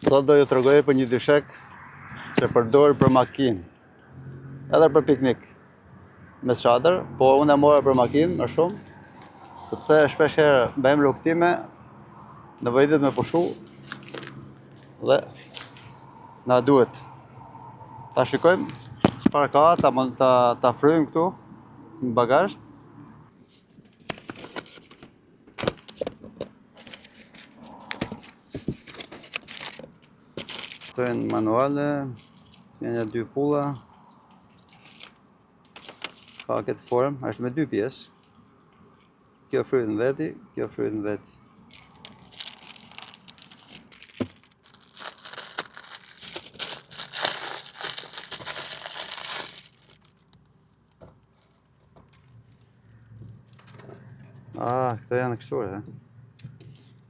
Sot do ju tregoj për një dyshek që përdor për makinë, edhe për piknik me çadër, po unë e mora për makinë më shumë, sepse shpesh herë bëjmë rrugëtime, nevojitet me pushu dhe na duhet. Ta shikojmë çfarë ka, ta ta ta fryjmë këtu në bagazh. Këto janë manuale, janë një dy pulla. Ka këtë formë, është me dy pjesë. Kjo fryhet në veti, kjo fryhet në veti. Ah, këto janë kështu, e?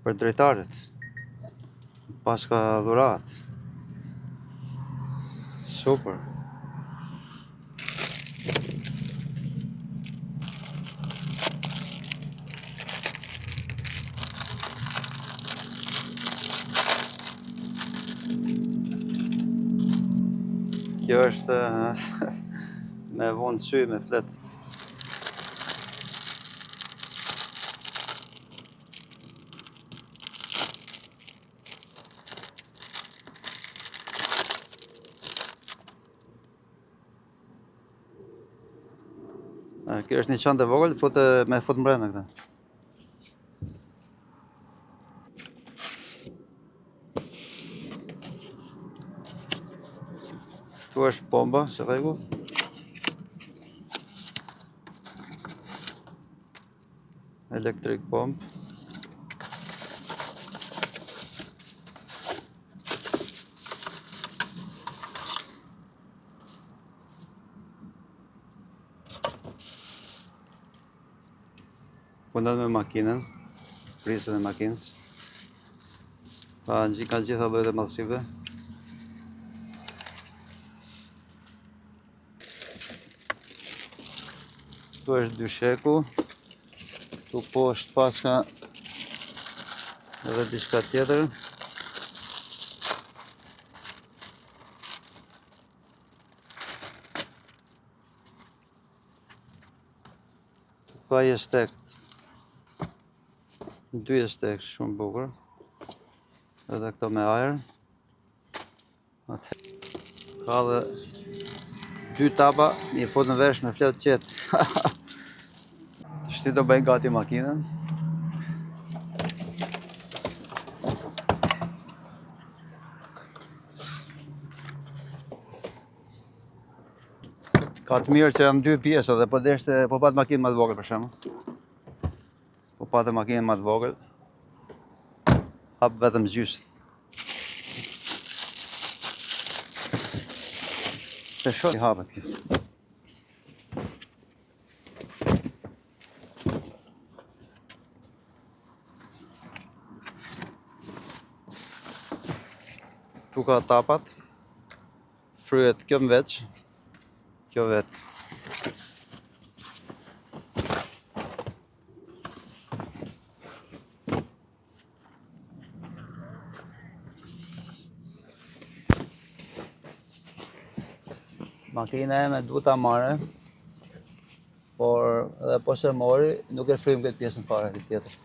Për dritaret. Paska dhuratë. Super. Kjo është me vu n'sy me flet. Kjo është një çantë e vogël, fute me fut mbrenda këtë. Këtu është pompa, si rregull. Electric pump. Punon me makinën, prizën e makinës. Ka gjithë ka gjitha llojet e madhësive. Këtu është dysheku. Këtu poshtë paska edhe diçka tjetër. Ka jestek. Dy jestek, shumë bukur. Edhe këto me ajër. Ka dhe dy tapa, një fut në vesh me flet qetë. Tashti do bëj gati makinën. Ka të mirë që janë dy pjesë dhe po deshte, po patë makinë më të vogël për shembull. Po patë makinë më të vogël. Hap vetëm gjysë. Të shoh i hapet kjo. Ktu ka tapat. Fryhet kjo më veç, kjo vetë. Makina eme duhet ta marrë, por edhe po s'e mori, nuk e frymë këtë pjesën fare këtë tjetër.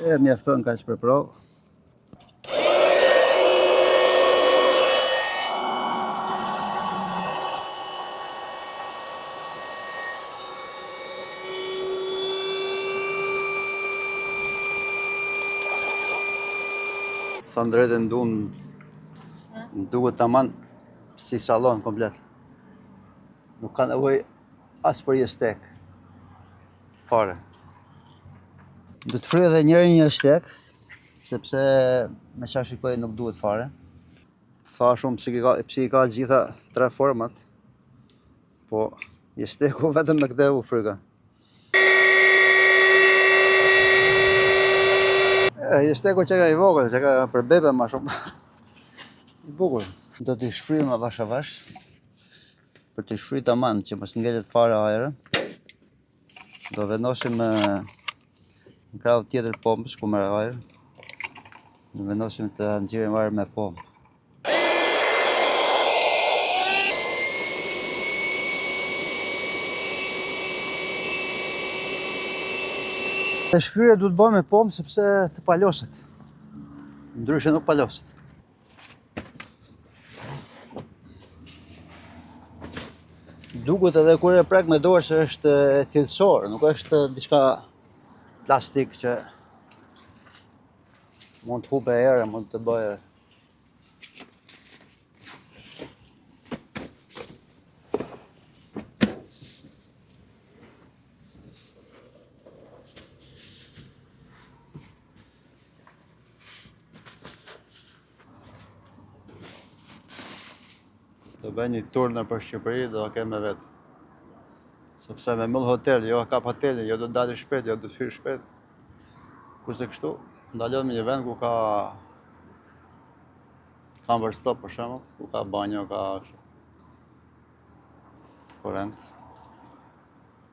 E mjafton kaq për provë. Thënë drejtën dun më duket taman si salon komplet. Nuk ka nevojë as për jestek. Fare. Do të fryj edhe njërin jestek, sepse me ça shikoj nuk duhet fare. Tha shumë pse i ka, pse i ka gjitha tre format. Po jesteku vetëm me këtë u fryka. E, jesteku qenka i vogël, qenka për bebe ma shumë. I bukur. Do t'i shfrymë avash avash. Për t'i shfry taman që mos ngelet fare ajër. Do vendosim në krahun tjetër pompës ku merr ajër. Do vendosim të nxjerrim ajër me pompë. Dhe shfryrja duhet bëhet me pompë sepse të paloset. Ndryshe nuk paloset. Duket edhe kur e prek me dorë se është cilësor, nuk është diçka plastik që mund të hupe erë, mund të bëjë Do bëj një tur nëpër Shqipëri, do ta kem me vete. Sepse me mbyll hotel, jo kap hotelin, jo do dalë shpejt, jo do të hyj shpejt. Kurse kështu, ndalon në një vend ku ka camper stop për shembull, ku ka banjo, ka kështu. Korrent.